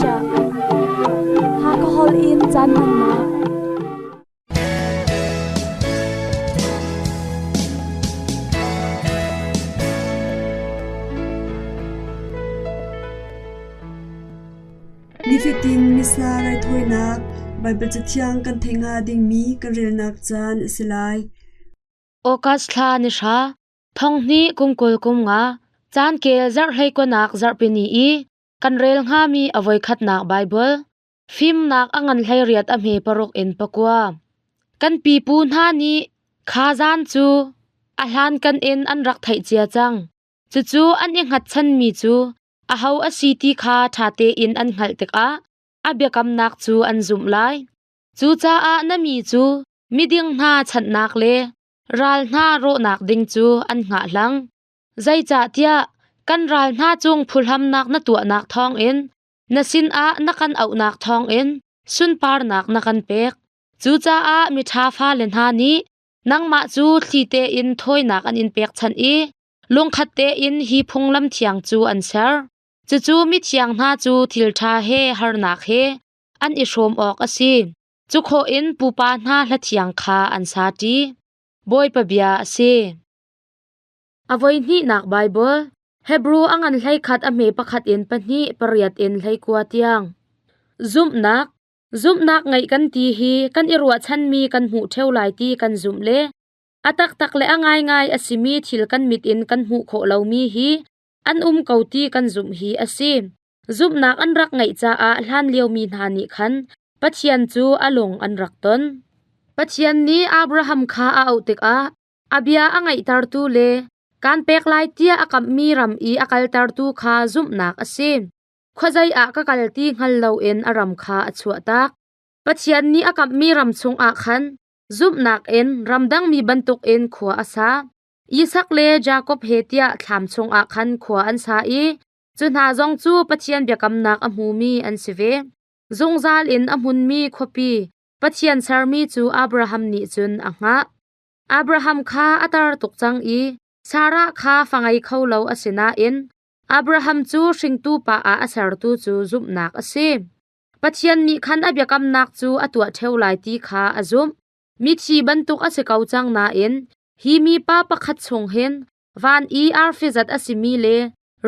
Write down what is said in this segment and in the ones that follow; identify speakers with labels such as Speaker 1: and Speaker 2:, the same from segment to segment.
Speaker 1: chiah. Hakha holh in caan hmannak.
Speaker 2: Nifatin Missa raithawinak Baibal Cathiang kan theih hnga dingmi kan relnak caan a si lai.
Speaker 3: August thla ni hra, thong hnih kum 20 kum nga, caan kel zarh hleikuanak zarhpini i kan rel hngami a voikhatnak Baibal, fimnak a ngan 18 a hme paruk in pakua. Kan pipu hna nih kha zan cu a hlankan in an rak theih cia cang. Cucu an i hngatchanmi cu aho a si ti kha ṭha tein an hngalh tikah a biakamnak cu an zumh lai. Cucaah na mi cu miding hna chanhnak le ral hna rawhnak ding cu an hngahhlang. Zeicahtiah kan ral hna cung phuhlamnak na tuahnak thawngin na sinah na kan auhnak thawngin sunparnak na kan pek. Cucaah miṭha fale hna nih nangmah cu thli tein thawinak an in pekchanh i lungkhat tein hi phunglam thiang cu an ser. Cucu mithiang hna cu thil ṭha he harnak he an i hrawm awk a si. Cu khawh in pupa hna hla thiang kha an sa ṭi. Bawipa bia a si. A voihnihnak Baibal Hebru a ngan 11 a hme pakhat in pahnih pariat in 19 tiang. Zumhnak Zumhnak ngeih kan ti hi kan i ruahchanmi kan hmuh ṭheo lai ti kan zumh le a taktak le a ngaingai a simi thil kan mit in kan hmuh khawh lomi hi an um ko ti kan zumh hi a si. Zumhnak an rak ngeih caah hlanlio mi hna nih khan Pathian cu a lung an rak ton. Pathian nih Abraham kha a auh tikah a bia a ngaihtertu le kaan pek lai tiah a kamhmi ram i a kaltertu kha zumhnak a si. Khuazei ah ka kal ti hngal loin a ram kha a chuahtak. Pathian nih a kamhmi ram chungah khan zumhnak in ramdangmi bantukin khua a sa. Isak le Jakob he tiah thlam chungah khan khua an sa i cu hna zong cu Pathian biakamnak a hmumi an si ve. Zungzal in a hmunmi khuapi Pathian sermi cu Abraham nih cun a hngah. Abraham kha a tar tuk cang i Sarah kha fa ngei kho lo a si nain Abraham cu hringtu pa ah a sertu cu zumhnak a si. Pathian nih khan a biakamnak cu a tuah ṭheo lai ti kha a zumh. Mithi bantuk a si ko cang nain hi mipa pakhat chung hin van i arfi zat a simi le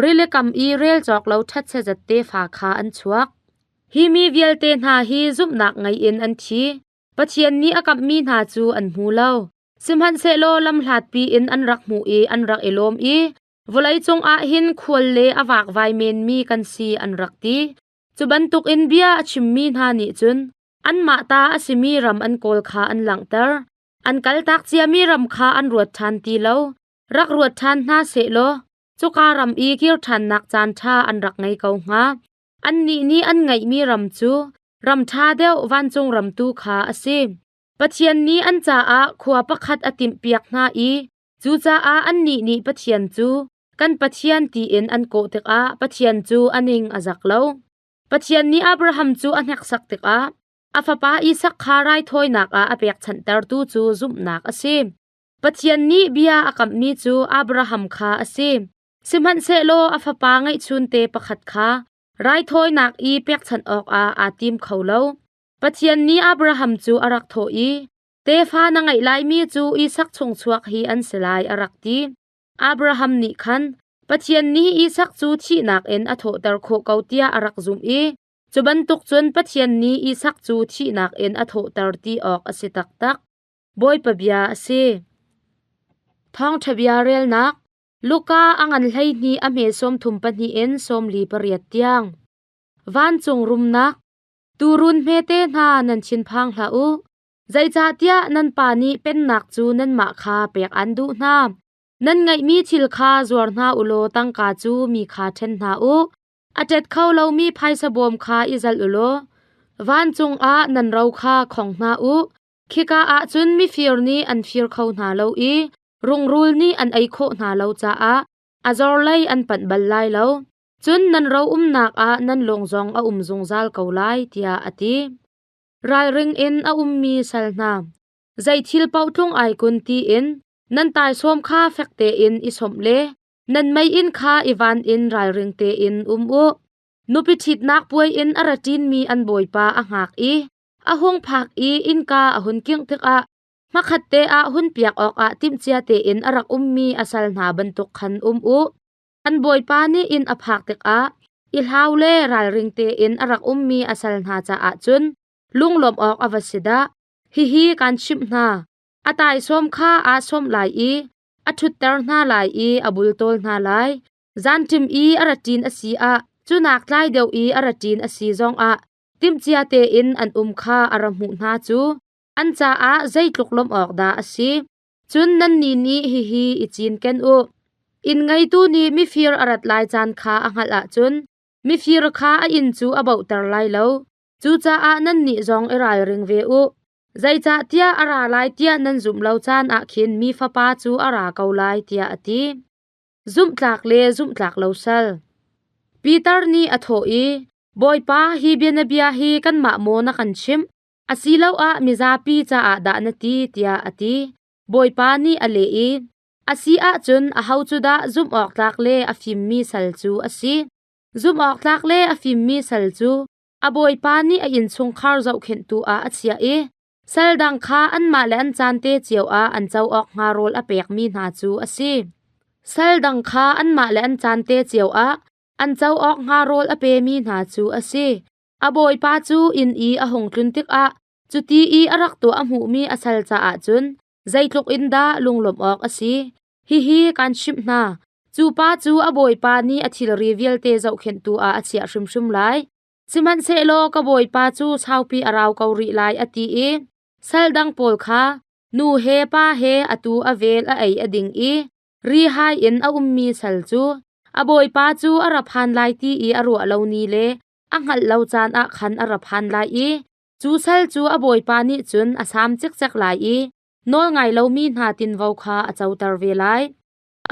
Speaker 3: rili kam i rel cawk lo ṭhatse zat tefa kha an chuak. Hi mi vialte hna hi zumhnak ngei in an thi. Pathian nih a kamhmi hna cu an hmu lo. Sihmanhsehlaw lamhlatpi in an rak hmuh i an rak i lawm i vawleicung ah hin khual le a vakvai menmi kan si an rak ti. Cu bantukin bia a chimmi hna nih cun anmah ta a simi ram an kawl kha an langhter. An kaltak ciami ram kha an ruat ṭhan ti lo. Rak ruat ṭhan hna sehlaw cuka ram i kir ṭhannak caan ṭha an rak ngei ko hnga. Annih nih an ngeihmi ram cu ram ṭha deuh vancung ram tu kha a si. Pathian nih an caah khua pakhat a timhpiak hna i cucaah annih nih Pathian cu kan Pathian tiin an kawh tikah Pathian cu a ning a zak lo. Pathian nih Abraham cu a hneksak tikah a fapa Isak kha raithawinak ah a pekchanhtertu cu zumhnak a si. Pathian nih bia a kamhmi cu Abraham kha a si. Sihmanhsehlaw a fapa ngeihchunte pakhat kha raithawinak i pekchanh awkah aa tim kho lo. Pathian nih Abraham cu a rak thawh i, Tefa na ngeih laimi cu Isak chung chuak hi an si lai, a rak ti. Abraham nih khan Pathian nih Isak cu thihnak in a thawhter khawh ko tiah a rak zumh i cu bantuk cun Pathian nih Isak cu thihnak in a thawhter ti awk a si taktak. Bawipa bia a si. Thawngṭha bia relnak Luka a ngan 12 a hme 32 in 48 tiang. Vancung rumnak Tuurun hmete hna nan thinphang hlah u, zeicahtiah nan Pa nih pennak cu nanmah kha pek aan duh hna. Nan ngeihmi thil kha zuar hna u law tangka cu mi kha ṭhen hna u. A ṭet kho lomi phaisa bawm kha i zalh u law vancung ah nan ro kha khong hna u. Khika ah cun mifir nih an fir kho hna lo i rungrul nih an ei khawh hna lo caah a zor lei an panh bal lai lo. Cun nan ro umnak ah nan lung zong a um zungzal ko lai, tiah a ti. Ralring in a ummi sal hna, zei thil paoh tlung ai kun tiin nan taisawm kha fek tein i sawmh le nan meiinn kha i van in ralring tein um u. Nupi ṭhitnak puai in a ra ṭinmi an bawipa a hngak i a hung phak i innka a hun kingh tikah hmakhatte ah hunpiak awkah timhcia tein a rak ummi a sal hna bantuk khan um u. An bawipa nih inn a phak tikah i hlau le ralring tein a rak ummi a sal hna caah cun lunglawmh awk a va si dah. Hihi kaan chimh hna, a taisawm kha aa sawmh lai i a ṭhutter hna lai i a bultawl hna lai. Zanṭim i a ra ṭin a si ah, cunak tlai deuh i a ra ṭin a si zongah timhcia tein an um kha a ra hmuh hna cu an caah zeitluk lawmh awk dah a si. Cun nannih nih hihi i cinken u. Inn ngeitu nih mifir a rat lai caan kha a hngalh ahcun mifir kha a inn cu a bohter lai lo. Cucaah nannih zong i ralring ve u. Zeicahtiah a ra lai tiah nan zumh lo caan ah khin Mi Fapa cu a ra ko lai, tiah a ti. Zumhtlak le zumhtlak lo sal. Peter nih a thawh i, Bawipa, hi bianabia hi kanmah maw na kan chimh, asiloah mizapi caah dah na ti? tiah a ti. Bawipa nih a leh i, A si ahcun aho cu dah zumh awk tlak le a fimmi sal cu a si? Zumh awk tlak le a fimmi sal cu a bawipa nih a innchungkhar zohkhenhtu ah a chiah i sal dang kha anmah le an caan te cio ah an co awk hnga rawl a pekmi hna cu a si. Sal dang kha anmah le an caan te cio ah an co awk hnga rawl a pemi hna cu a si. A bawipa cu inn i a hung tlun tikah cuti i a rak tuah a hmuhmi a sal caah cun zeitluk in dah lunglawmh awk a si. Hihi kaan chimh hna, cu pa cu a bawipa nih a thilri vialte zohkhenhtu ah a chiah hrimhrim lai. Sihmanhsehlaw ka bawipa cu saupi a rau ko rih lai a ti i sal dang pawl kha nu he pa he atu a vel a ei a ding i rihai in a ummi sal cu a bawipa cu a ra phan lai ti i a ruah lo ni le a hngalh lo caan ah khan a ra phan lai i cu sal cu a bawipa nih cun a sam cikcek lai i nawl ngai lomi hna tinvo kha a coter ve lai.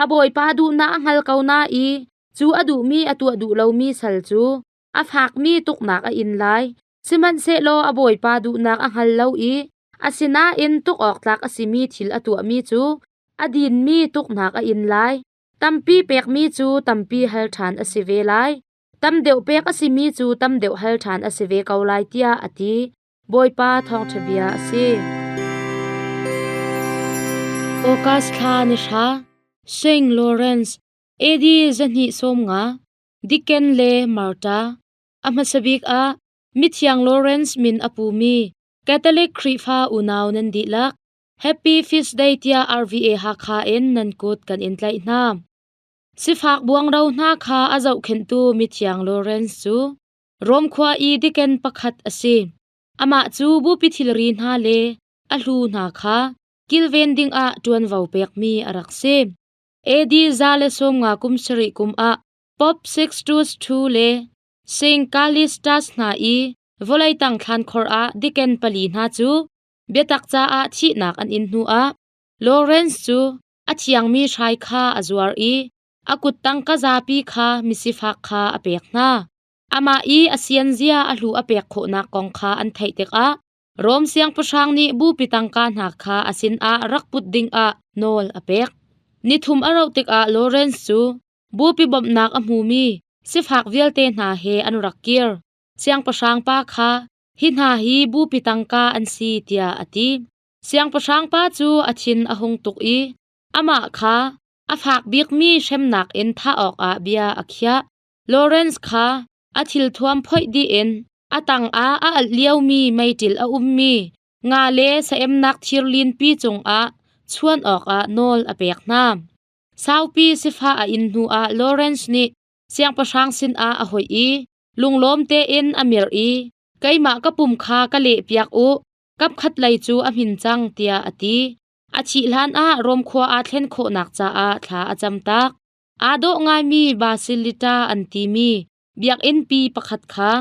Speaker 3: A bawipa duhnak a hngal ko na i cu a duhmi a tuah duh lomi sal cu a fakmi tuknak a in lai. Sihmanhsehlaw a bawipa duhnak a hngal lo i asinain tuk awk tlak a simi thil a tuahmi cu a dinmi tuknak a in lai. Tampi pekmi cu tampi hal ṭhan a si ve lai. Tam deuh pek a simi cu tam deuh hal ṭhan a si ve ko lai, tiah a ti. Bawipa thawngṭha bia a si. August thla ni hra, Saint Lawrence, AD 250, Dicken le Marta, a hmasa bik ah Mithiang Lawrence min a pumi Catholic Khrihfa unau nan dihlak, Happy Feast Day tiah RVA Hakha in nan kut kan in tlaih hna. Sifak buangro hna kha a zohkhenhtu Mithiang Lawrence cu Rom khua i diken pakhat a si. Amah cu bupi thilri hna le a hlu hna kha kilven dingah ṭuanvo pekmi a rak si. AD 157 kum ah Pope Sixtus II le Saint Callistus hna i vawlei tang thlankhor ah diken pali hna cu biatak caah thihnak an in hnuah Lawrence cu a thiangmi hrai kha a zuar i a kuttang ka zapi kha misifak kha a pek hna. Amah i a sianzia a hlu a pek khawhnak kong kha an theih tikah Rom siangpahrang nih bupi tangka hna kha a sinah rak put dingah nawl a pek. Nithum a rauh tikah Lawrence cu bupi bawmhnak a hmumi sifak vialte hna he an rak kir. Siangpahrang pa kha hi hna hi bupi tangka an si tiah a ti. Siangpahrang pa cu a thin a hung tuk i amah kha a fak bikmi hremnak in thah awkah bia a khiah. Lawrence kha a thilthuam phoih dih in a tangah a alh liomi meiṭil a ummi nga le saemnak thirlinpi cungah chuan awkah nawl a pek hna. Saupi sifah a in hnuah Lawrence nih siangpahrang sinah a hoih i lunglawm tein a mirh i keimah ka pum kha ka lehpiak u, kapkhat lei cu a hmin cang tiah a ti. A thih hlanah Rom khua aa thlen khawhnak caah thla a camtak. Aa dawh ngaimi Basilita an timi biakinnpi pakhat kha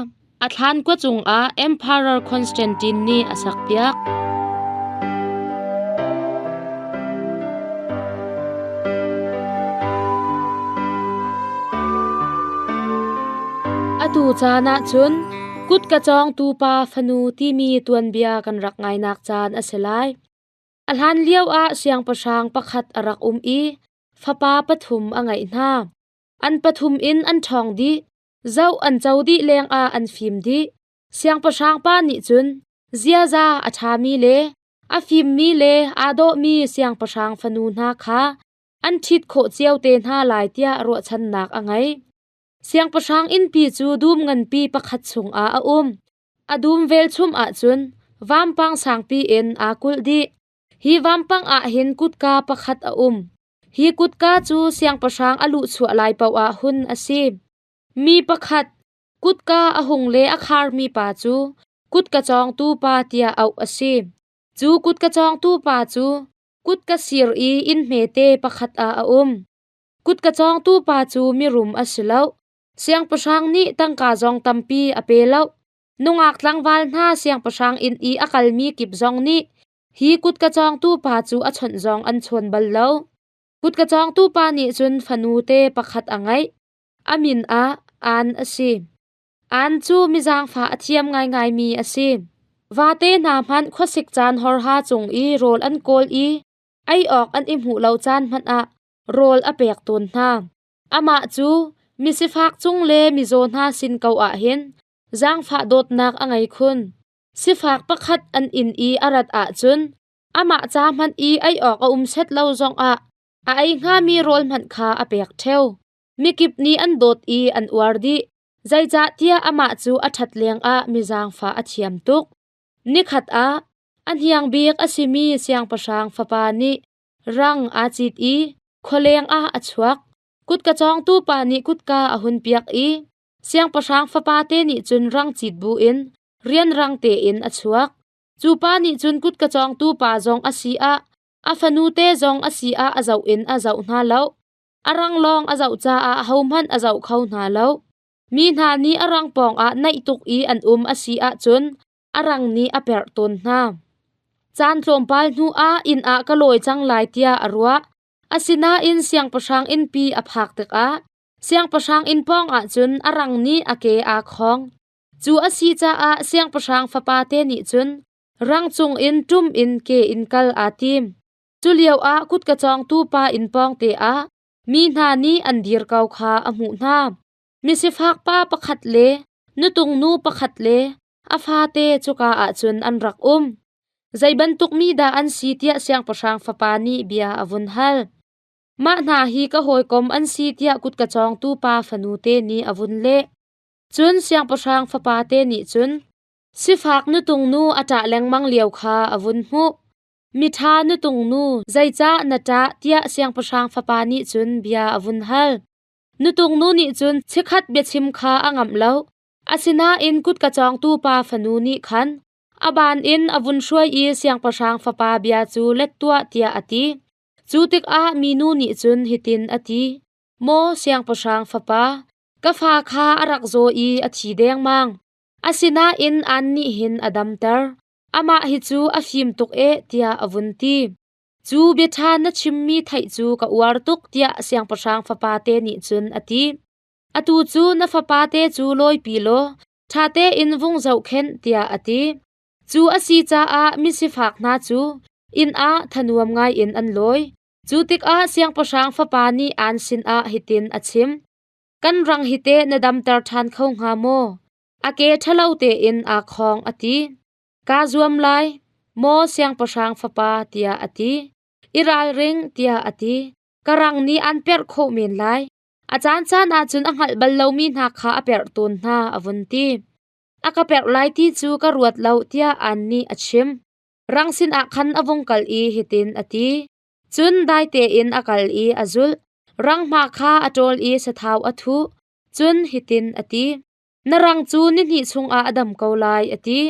Speaker 3: a thlan kua cungah Emperor Constantine nih a sakpiak. Atu caan ah cun kut ka cawngtu pa fanu timi tuanbia kan rak ngainak caan a si lai. A hlan lioah siangpahrang pakhat a rak um i fapa pathum a ngeih hna. An pathum in an ṭhawng dih. Zoh an co dih lengah an fim dih. Siangpahrang pa nih cun ziaza a ṭhami le a fimmi le aa dawhmi siangpahrang fanu hna kha an ṭhit khawh cio te hna lai tiah ruahchannak a ngei. Siangpahrang innpi cu dum nganpi pakhat chungah a um. A dum velchum ahcun vampang sangpi in aa kulh dih. Hi vampang ah hin kutka pakhat a um. Hi kutka cu siangpahrang a luhchuah lai paoh ah hun a si. Mi pakhat kutka a hung le a kharmi pa cu kutka cawngtu pa tiah auh a si. Cu kutka cawngtu pa cu kutka sir i inn hmete pakhat ah a um. Kutka cawngtu pa cu mirum a si lo. Siangpahrang nih tangka zong tampi a pe lo. Nungak tlangval hna siangpahrang inn i a kalmi kip zong nih hi kutka cawngtu pa cu a chawnh zong an chawn bal lo. Kutka cawngtu pa nih cun fanu te pakhat a ngeih. A min ah Ann a si. Ann cu mizangfah a thiam ngaingaimi a si. Vate hna hmanh khuasik caan horha cung i rawl an kawl i ei awk an i hmuh lo caan hmanh ah rawl a pek tawn hna. Amah cu misifak cung le mizaw hna sin ko ah hin zaangfah dawtnak a ngei khun. Sifak pakhat an inn i a rat ahcun amah ca hmanh i ei awk a um set lo zongah a ei hngami rawl hmanh kha a pek ṭheo. Mikip nih an dawt i an uar dih. Zeicahtiah amah cu a ṭhat lengah mi zaangfah a thiam tuk. Nikhat ah a hniang bik a simi siangpahrang fapa nih rang aa cit i khualeng ah a chuak. Kutka cawngtu pa nih kutka a hun piak i siangpahrang fapa te nih cun rang cit buin rianrang tein a chuak. Cu pa nih cun kutka cawngtu pa zong a si ah a fanu te zong a si ah a zoh in a zoh hna lo. A rang lawng a zoh caah ahohmanh a zoh kho hna lo. Mi hna nih a rang pawngah naih tuk i an um a si ahcun a rang nih a perh tawn hna. Caan tlawmpal hnuah inn ah ka lawi cang lai tiah a ruah. Asinain siangpahrang innpi a phak tikah siangpahrang inn pawng ah cun a rang nih a ke aa khong. Cu a si caah siangpahrang fapa te nih cun rang cung in ṭum in ke in kal aa tim. Cu lioah kutka cawngtu pa inn pawng te ah mi hna nih an dir ko kha a hmuh hna. Misifak pa pakhat le nutung nu pakhat le a fate cuka ah cun an rak um. Zei bantuk mi dah an si tiah siangpahrang fapa nih bia a vun hal. Mah hna hi ka hawikom an si tiah kutka cawngtu pa fanu te nih a vun leh. Cun siangpahrang fapa te nih cun sifak nutung nu a ṭah lengmang lio kha a vun hmuh. Miṭha nutung nu, zeicah na ṭah tiah siangpahrang fapa nih cun bia a vun hal. Nutung nu nih cun chikkhat biachim kha a ngamh lo. Asinain kutka cawngtu pa fanu nih khan a baan in a vun hruai i siangpahrang fapa bia cu let tuah tiah a ti. Cu tikah minu nih cun hitin a ti, Maw siangpahrang fapa, ka fa kha a rak zaw i a thi dengmang. Asinain aan nih hin a damter. Amah hi cu a fim tuk eh tiah a vun ti. Cu bia ṭha na chimmi theih cu ka uar tuk tiah siangpahrang fapa te nih cun a ti. Atu cu na fapa te cu lawipi law ṭha tein vung zohkhenh tiah a ti. Cu a si caah misifak hna cu inn ah thanuam ngaiin an lawi. Cu tikah siangpahrang fapa nih aan sinah hitin a chim: Kan rang hi teh na damter ṭhan kho hnga maw? A ke ṭhalo tein aa khawng a ti. Kaa zuam lai, maw siangpahrang fapa tiah a ti. I ralring tiah a ti. Ka rang nih an perh khawh men lai. A caancaan ahcun a hngalh bal lomi hna kha a perh tawn hna, a vun ti. A ka perh lai ti cu ka ruat lo tiah Ann nih a chim. Rang sinah khan a vung kal i hitin a ti. Cun dai tein a kal i a zulh. Rang hma kha a ṭawl i sathau a thuh. Cun hitin a ti. Na rang cu nihnih chungah a dam ko lai, a ti.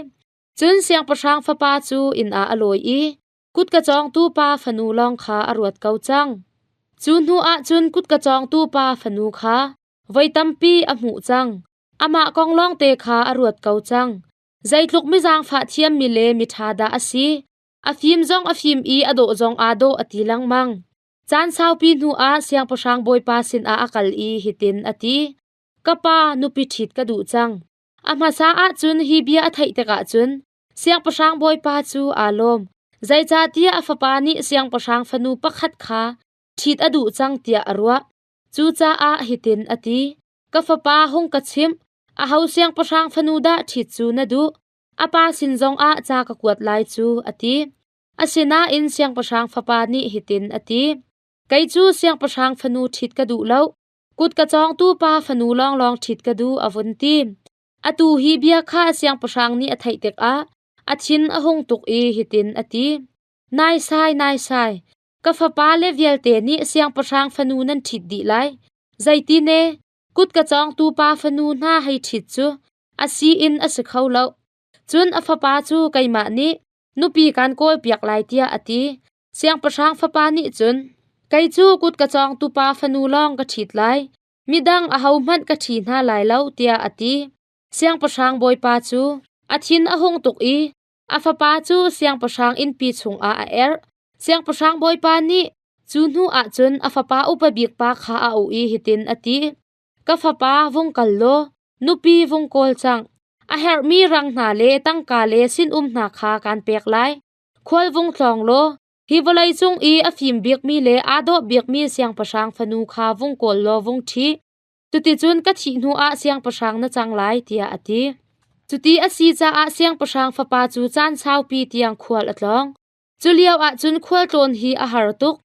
Speaker 3: Cun siangpahrang fapa cu inn ah a lawi i kutka cawngtu pa fanu lawng kha a ruat ko cang. Cu hnuah cun kutka cawngtu pa fanu kha voi tampi a hmuh cang. Amah kong lawngte kha a ruat ko cang. Zeitluk mizaangfah thiammi le miṭha dah a si. A fim zong a fim i a dawh zong aa dawh a ti lengmang. Caan saupi hnuah siangpahrang bawipa sinah a kal i hitin a ti. Ka pa nupi ṭhit ka duh cang. A hmasa ahcun hi bia a theih tikah cun siangpahrang bawipa cu aa lawm. Zeicahtiah a fapa nih siangpahrang fanu pakhat kha ṭhit a duh cang tiah a ruah. Cucaah hitin a ti. Ka fapa hung ka chimh, aho siangpahrang fanu dah ṭhit cu na duh? A pa sin zongah ca ka kuat lai cu, a ti. Asinain siangpahrang fapa nih hitin a ti, Kei cu siangpahrang fanu ṭhit ka duh lo. Kut ka cawngtu pa fanu lawnglawng ṭhit ka duh, a vun ti. Atu hi bia kha siangpahrang nih a theih tikah a thin a hung tuk i hitin a ti, Naisai, naisai, ka fapa le vialte nih siangpahrang fanu nan ṭhit dih lai. Zeitine, kut ka cawngtu pa fanu hna hei ṭhit cu a si in a si kho lo. Cun a fapa cu keimah nih nupi kan kawlpiak lai tiah a ti. Siangpahrang fapa nih cun, Kei cu kut ka cawngtu pa fanu lawng ka ṭhit lai. Midang ahohmanh ka ṭhi hna lai lo, tiah a ti. Siangpahrang bawipa cu a thin a hung tuk i a fapa cu siangpahrang innpi chungah a erh. Siangpahrang bawipa nih cu hnu ah cun a fapa upa bik pa kha a auh i hitin a ti, Ka fapa, vung kal law nupi vung kawl cang. A herhmi rang hna le tangka le sinum hna kha kaan pek lai. Khual vung tlawng law hi vawlei cung i a fim bikmi le aa dawh bikmi siangpahrang fanu kha vung kawl law vung ṭhi. Cuticun ka thih hnuah siangpahrang na cang lai, tiah a ti. Cuti a si caah siangpahrang fapa cu caan saupi tiang khual a tlawng. Cu lio ah cun khualtlawn hi a har tuk.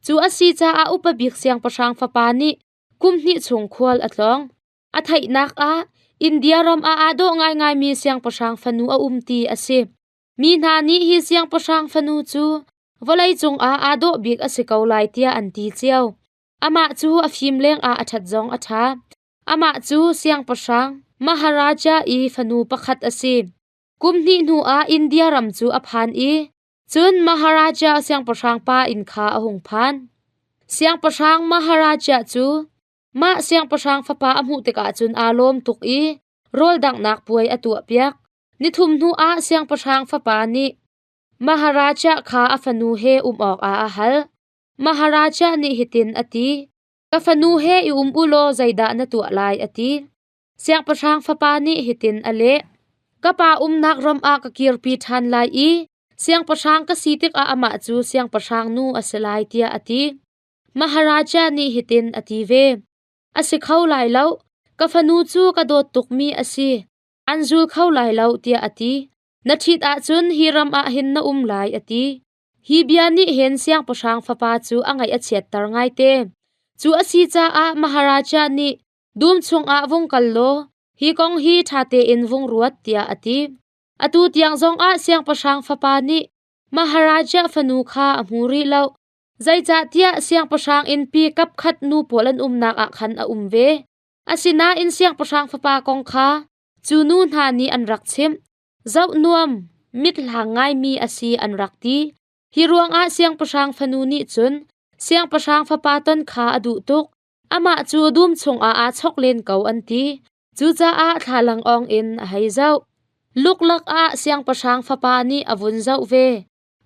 Speaker 3: Cu a si caah upa bik siangpahrang fapa nih kum hnih chung khual a tlawng. A theihnak ah India ram ah aa dawh ngaingaimi siangpahrang fanu a um ti a si. Mi hna nih hi siangpahrang fanu cu vawleicung ah aa dawh bik a si ko lai tiah an ti cio. Amah cu a fim lengah a ṭhat zong a ṭha. Amah cu siangpahrang Maharaja i fanu pakhat a si. Kum hnih hnuah India ram cu a phan i cun Maharaja siangpahrang pa inn kha a hung phan. Siangpahrang Maharaja cu mah siangpahrang fapa a hmuh tikah cun aa lawm tuk i rawl danghnak puai a tuahpiak. Nithum hnuah siangpahrang fapa nih Maharaja kha a fanu he um awkah a hal. Maharaja nih hitin a ti, Ka fanu he i um u law zeidah na tuah lai a ti. Siangpahrang fapa nih hitin a leh, Ka pa umnak ram ah ka kirpi ṭhan lai i siangpahrang ka si tikah amah cu siangpahrang nu a si lai tiah a ti. Maharaja nih hitin a ti ve, A si kho lai lo, ka fanu cu ka dawt tukmi a si. An zul kho lai lo tiah a ti. Na ṭhit ahcun hi ram ah hin na um lai a ti. Hi bia nih hin siangpahrang fapa cu a ngaih a chiatter ngaite. Cu a si caah Maharaja nih dum chungah vung kal law hi kong hi ṭha tein vung ruat tiah a ti. Atu tiang zongah siangpahrang fapa nih Maharaja fanu kha a hmu rih lo. Zeicahtiah siangpahrang innpi kapkhat nu pawl an umnak ah khan a um ve. Asinain siangpahrang fapa kong kha cu nu hna nih an rak chimh. Zoh nuam, mithlang ngaimi a si an rak ti. Hi ruangah siangpahrang fanu nih cun siangpahrang fapa ton kha a duh tuk. Amah cu dum chungah aa chok len ko an ti. Cucaah thlalangawng in a hei zoh. Luklak ah siangpahrang fapa nih a vun zoh ve.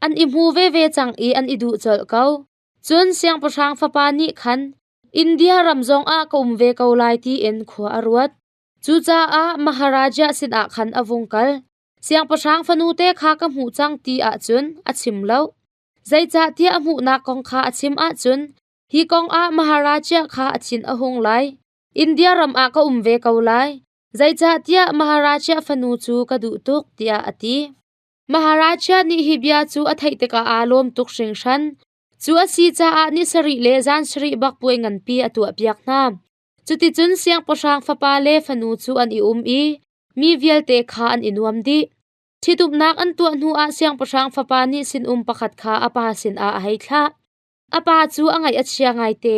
Speaker 3: An i hmu veve cang i an i duh colh ko. Cun siangpahrang fapa nih khan India ram zongah ka um ve ko lai tiin khua a ruat. Cucaah Maharaja sinah khan a vung kal. Siangpahrang fanute kha ka hmuh cang ti ahcun a chim lo. Zeicahtiah a hmuhnak kong kha a chim ahcun hi kong ah Maharaja kha a thin a hung lai. India ram ah ka um ve ko lai. Zeicahtiah Maharaja fanu cu ka duh tuk tiah a ti. Maharaja nih hi bia cu a theih tikah aa lawm tuk hringhran. Cu a si caah ni sarih le zan sarih bak puai nganpi a tuahpiak hna. Cuticun siangpahrang fapa le fanu cu an i um i mi vialte kha an i nuam dih. Ṭhitumnak an tuah hnuah siangpahrang fapa nih sinum pakhat kha a pa sinah a hei thlah. A pa cu a ngaih a chia ngaite.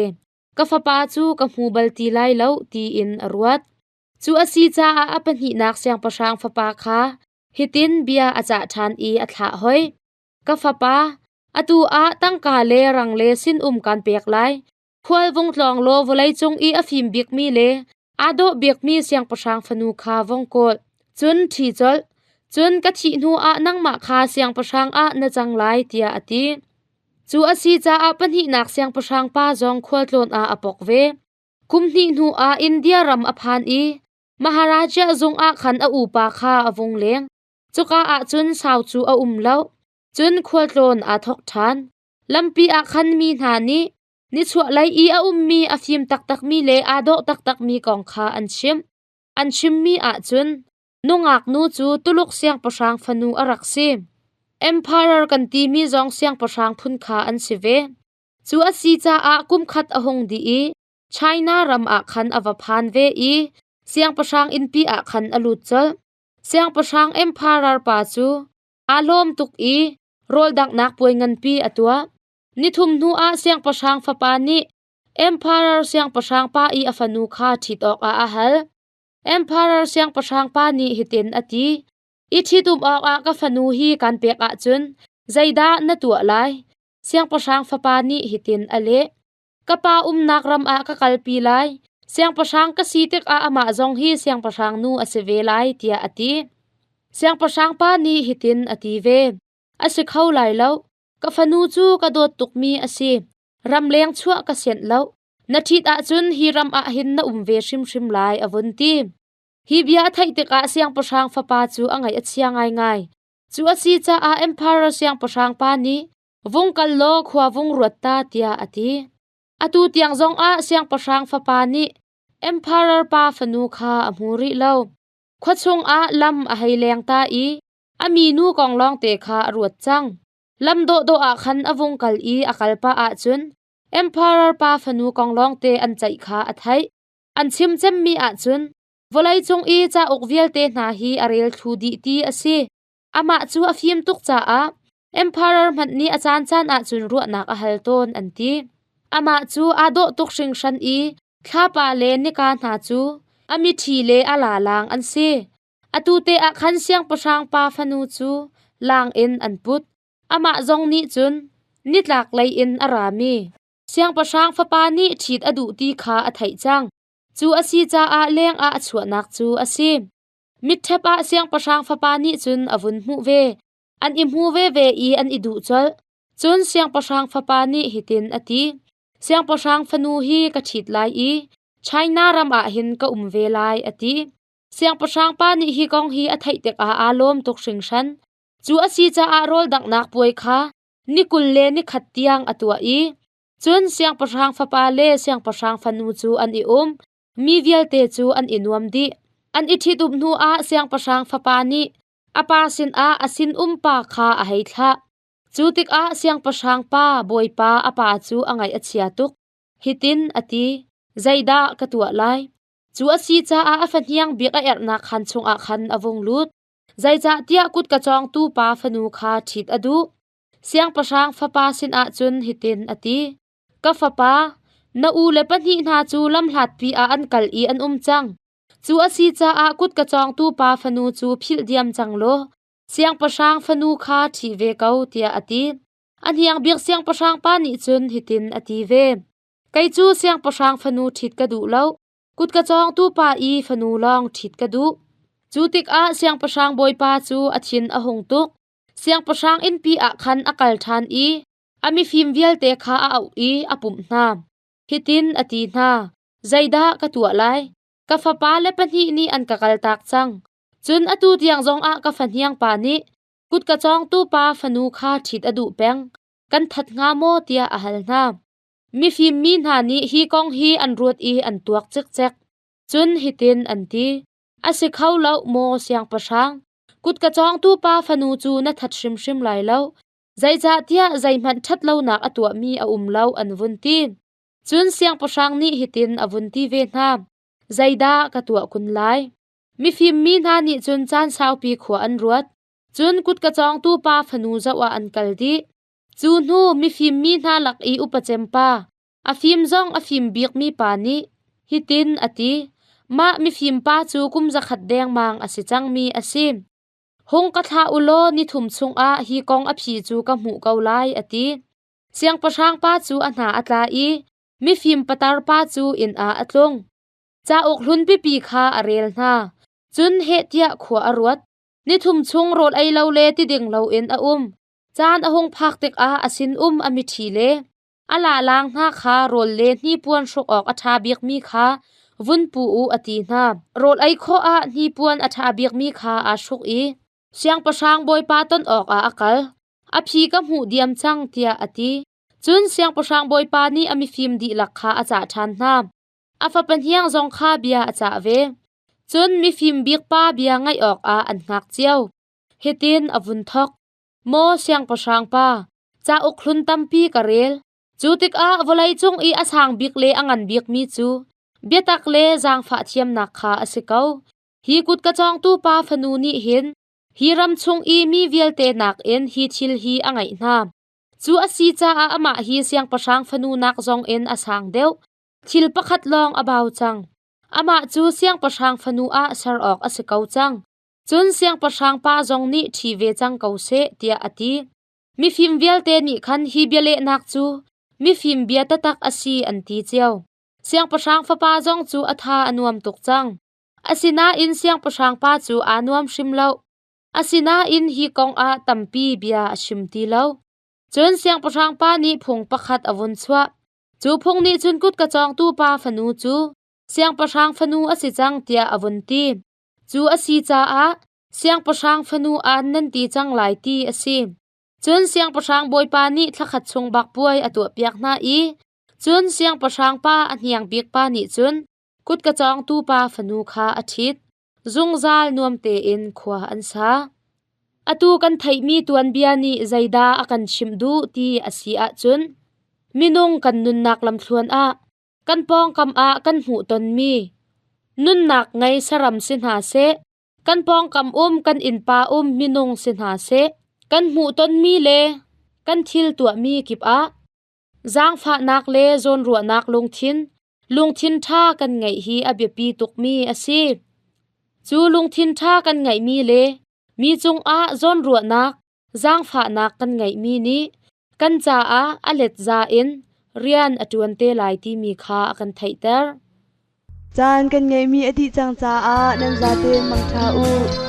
Speaker 3: Ka fapa cu ka hmu bal ti lai lo tiin a ruat. Cu a si caah a pahnihnak siangpahrang fapa kha hitin bia a cah ṭhan i a thlah hoi. Ka fapa, atu ah tangka le rang le sinum kan pek lai. Khual vung tlawng law vawleicung i a fim bikmi le aa dawh bikmi siangpahrang fanu kha vung kawl. Cun ṭhi colh. Cun ka thih hnuah nangmah kha siangpahrang ah na cang lai, tiah a ti. Cu a si caah pahnihnak siangpahrang pa zong khualtlawn ah a pok ve. Kum hnih hnuah India ram a phan i Maharaja zung ah khan a upa kha a vung leng. Cuka ah cun sau cu a um lo. Cun khualtlawn aa thawk ṭhan. Lampi ah khan mi hna nih. Nichuahlei i a ummi a fim taktakmi le aa dawh taktakmi kong kha an chimh. An chimmi ahcun nungak nu cu Tuluk siangpahrang fanu a rak si. Emperor kan timi zong siangpahrang phun kha an si ve. Cu a si caah kum khat a hung dih i China ram ah khan a va phan ve i siangpahrang innpi ah khan a lut colh. Siangpahrang emperor pa cu aa lawm tuk i rawl danghnak puai nganpi a tuah. Nithum hnuah siangpahrang fapa nih emperor siangpahrang pa i a fanu kha ṭhit awkah a hal. Emperor siangpahrang pa nih hitin a ti: I ṭhitum awkah ka fanu hi kan pek ahcun zeidah na tuah lai? Siangpahrang fapa nih hitin a leh: Ka pa umnak ram ah ka kalpi lai. Siangpahrang ka si tikah amah zong hi siangpahrang nu a si ve lai, tiah a ti. Siangpahrang pa nih hitin a ti ve: A si kho lai lo. Ka fanu cu ka dawt tukmi a si. Ramleng chuah ka sianh lo. Na ṭhit ahcun hi ram ah hin na um ve hrimhrim lai, a vun ti. Hi bia a theih tikah siangpahrang fapa cu a ngaih a chia ngaingai. Cu a si caah emperor siangpahrang pa nih vung kal law khua vung ruat ta tiah a ti. Atu tiang zongah siangpahrang fapa nih emperor pa fanu kha a hmu rih lo. Khua chungah lam a hei leng ta i a minu kong lawngte kha a ruat cang. Lam dawhdawh ah khan a vung kal i a kal pah ahcun emperor pa fanu kong lawngte an ceih kha a theih. An chim cemmi ahcun vawleicung i cauk vialte hna hi a rel thlu dih ti a si. Amah cu a fim tuk caah emperor hmanh nih a caancaan ahcun ruahnak a hal tawn an ti. Amah cu aa dawh tuk hringhran i thlapa le nika hna cu a miṭhi le a lalaang an si. Atu te ah khan siangpahrang pa fanu cu laang in an put. Amah zong nih cun nitlak lei in a rami siangpahrang fapa nih ṭhit a duh ti kha a theih cang. Cu a si caah leng ah a chuahnak cu a si. Mitṭhep ah siangpahrang fapa nih cun a vun hmuh ve. An i hmu veve i an i duh colh. Cun siangpahrang fapa nih hitin a ti: Siangpahrang fanu hi ka ṭhit lai i China ram ah hin ka um ve lai, a ti. Siangpahrang pa nih hi kong hi a theih tikah aa lawm tuk hringhran. Cu a si caah rawl danghnak puai kha ni 20 le ni khat tiang a tuah i cun siangpahrang fapa le siangpahrang fanu cu an i um. Mi vialte cu an i nuam dih. An i ṭhitum hnuah siangpahrang fapa nih a pa sinah a sinum pa kha a hei thlah. Cu tikah siangpahrang pa bawipa a pa cu a ngaih a chia tuk. Hitin a ti, Zeidah ka tuah lai? Cu a si caah a fahniang bik a erhnak khaan chungah khan a vung lut. Zeicahtiah kutka cawngtu pa fanu kha ṭhit a duh. Siangpahrang fapa sinah cun hitin a ti, Ka fapa, na u le pahnih hna cu lamhlatpi ah an kal i an um cang. Cu a si caah kutka cawngtu pa fanu cu philh diam cang law siangpahrang fanu kha ṭhi ve ko, tiah a ti. A hniang bik siangpahrang pa nih cun hitin a ti ve, Kei cu siangpahrang fanu ṭhit ka duh lo. Kutka cawngtu pa i fanu lawng ṭhit ka duh. Cu tikah siangpahrang bawipa cu a thin a hung tuk. Siangpahrang innpi ah khan a kal ṭhan i a mifim vialte kha a auh i a pumh hna. Hitin a ti hna, Zeidah ka tuah lai? Ka fapa le pahnih nih an ka kaltak cang. Cun atu tiang zongah ka fahniang pa nih kutka cawngtu pa fanu kha ṭhit a duh peng. Kan that hnga maw tiah a hal hna. Mifim mi hna nih hi kong hi an ruat i an tuak cikcek. Cun hitin an ti, A si kho lo, maw siangpahrang! Kutka cawngtu pa fanu cu na that hrimhrim lai lo, zeicahtiah zeihmanh ṭhat lonak a tuahmi a um lo, an vun ti. Cun siangpahrang nih hitin a vun ti ve hna, Zeidah ka tuah kun lai? Mifim mi hna nih cun caan saupi khua an ruat. Cun kutka cawngtu pa fanu zoh ah an kal dih. Cu hnu mifim mi hna lak i upa cem pa, a fim zong a fim bikmi pa nih hitin a ti, Mah mifim pa cu kum 100 dengmang a si cangmi a si. Hung ka thlah u law nithum chungah hi kong a phi cu ka hmuh ko lai, a ti. Siangpahrang pa cu a hna a tla i mifim patar pa cu inn ah a tlung. Cauk hlun pipi kha a rel hna. Cun heh tiah khua a ruat. Nithum chung rawl ei lo le ti ding loin a um. Caan a hung phak tikah a sinum a miṭhi le a lalaang hna kha rawl le hnipuan hruk awk a ṭha bikmi kha vun pu u a ti hna. Rawl ei khawh ah hnipuan a ṭha bikmi kha aa hruk i siangpahrang bawipa ton awkah a kal. A phi ka hmuh diam cang tiah a ti. Cun siangpahrang bawipa nih a mifim dihlak kha a cah ṭhan hna. A fapa hniang zong kha bia a cah ve. Cun mifim bik pa bia ngaih awkah an hngak cio. Hitin a vun thawk. Maw siangpahrang pa, cauk hlun tampi ka rel. Cu tikah vawleicung i a sang bik le a ngan bikmi cu biatak le zaangfah thiamnak kha a si ko. Hi kut ka cawngtu pa fanu nih hin hi ram chung i mi vialte nakin hi thil hi a ngeih hna. Cu a si caah amah hi siangpahrang fanu nak zong in a sang deuh. Thil pakhat lawng a bau cang. Amah cu siangpahrang fanu ah ser awk a si ko cang. Cun siangpahrang pa zong nih ṭhi ve cang ko seh, tiah a ti. Mifim vialte nih khan hi bialehnak cu mifim bia taktak a si an ti cio. Siangpahrang fapa zong cu a tha a nuam tuk cang. Asinain siangpahrang pa cu aa nuam hrim lo. Asinain hi kong ah tampi bia a chim ti lo. Cun siangpahrang pa nih phung pakhat a vun chuah. Cu phung nih cun kutka cawngtu pa fanu cu siangpahrang fanu a si cang tiah a vun ti. Cu a si caah siangpahrang fanu aan nan ti cang lai ti a si. Cun siangpahrang bawipa nih thlakhat chung bak puai a tuahpiak hna i cun siangpahrang pa a hniang bik pa nih cun kutka cawngtu pa fanu kha a ṭhit. Zungzal nuam tein khua an sa. Atu kan theihmi tuanbia nih zeidah a kan chimh duh ti a si ahcun minung kan nunnak lamthluan ah kan pawngkam ah kan hmuhtonmi nunnak ngei saram si hna seh, kan pawngkam um kan innpa um minung si hna seh, kan hmuhtonmi le kan thil tuahmi kip ah zaangfahnak le zawnruahnak lungthin, lungthin ṭha kan ngeih hi a biapi tukmi a si. Cu lungthin ṭha kan ngeihmi le mi cungah zawnruahnak, zaangfahnak kan ngeihmi nih kan caah a letza in rian a ṭuan te lai timi kha a kan theihter.
Speaker 2: Caan kan ngeihmi a dih cang caah nan zaten mangṭha u.